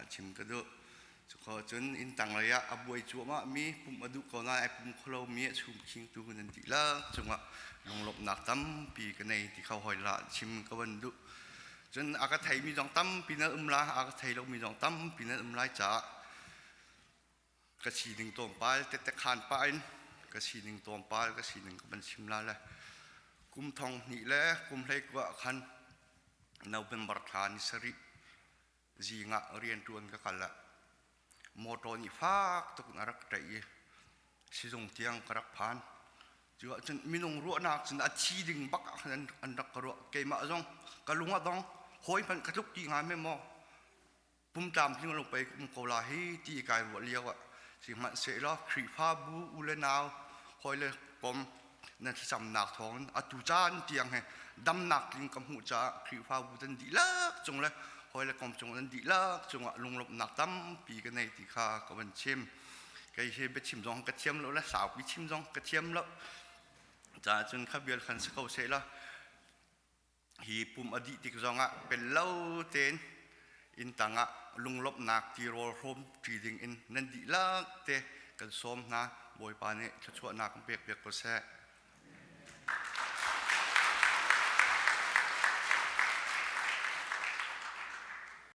chim ka duh. Cuko cun inn tanglei ah a buai cuahmah mi pumh a duh ko nain ai pum kho lomi a chungkhingtu nan dihlak cungah lunglawmhnak tampi ka nei ti kho hoi la chim ka van duh. Cun a ka theimi zong tampi nan um la, a ka thei lomi zong tampi nan um lai caah ka sining tlawmpal tette khan pah in ka sining tlawmpal ka sining ka van chim la le kum thong hnih le kum hlei kua khan November thla ni sarih zing ah rianṭuan ka kal ah motor nih fak tuk in a rak ṭaih i sizung tiang ka rak phan. Cu ahcun minung ruahnak cun a thi ding bak ah khan an rak ka ruah. Keimah zong ka lung a dong. Hawi hmanh ka tluk ti hnga me maw? Pum tlamtling lo pei um ko la hi ti kai ruah lio ah sihmanhsehlaw Khrihfabu u le nau hawi le kom nan thlacamnak thawngin atu caan tiang he damnak tling ka hmuh caah Khrihfabu nan dihlak cung le hawi le kom cung nan dihlak cungah lunglawmhnak tampi ka nei ti kha ka van chim. Kei hi biachim zong ka thiam lo le saupi chim zong ka thiam lo. Caah cun kha vial khan si ko seh la hi pum a dih tik zongah pel lo tein inn tangah lunglawmhnak tirawl hrawm ṭi ding in nan dihlak te kan sawm hna. Bawipa nih thluachuahnak kan pek piak ko seh.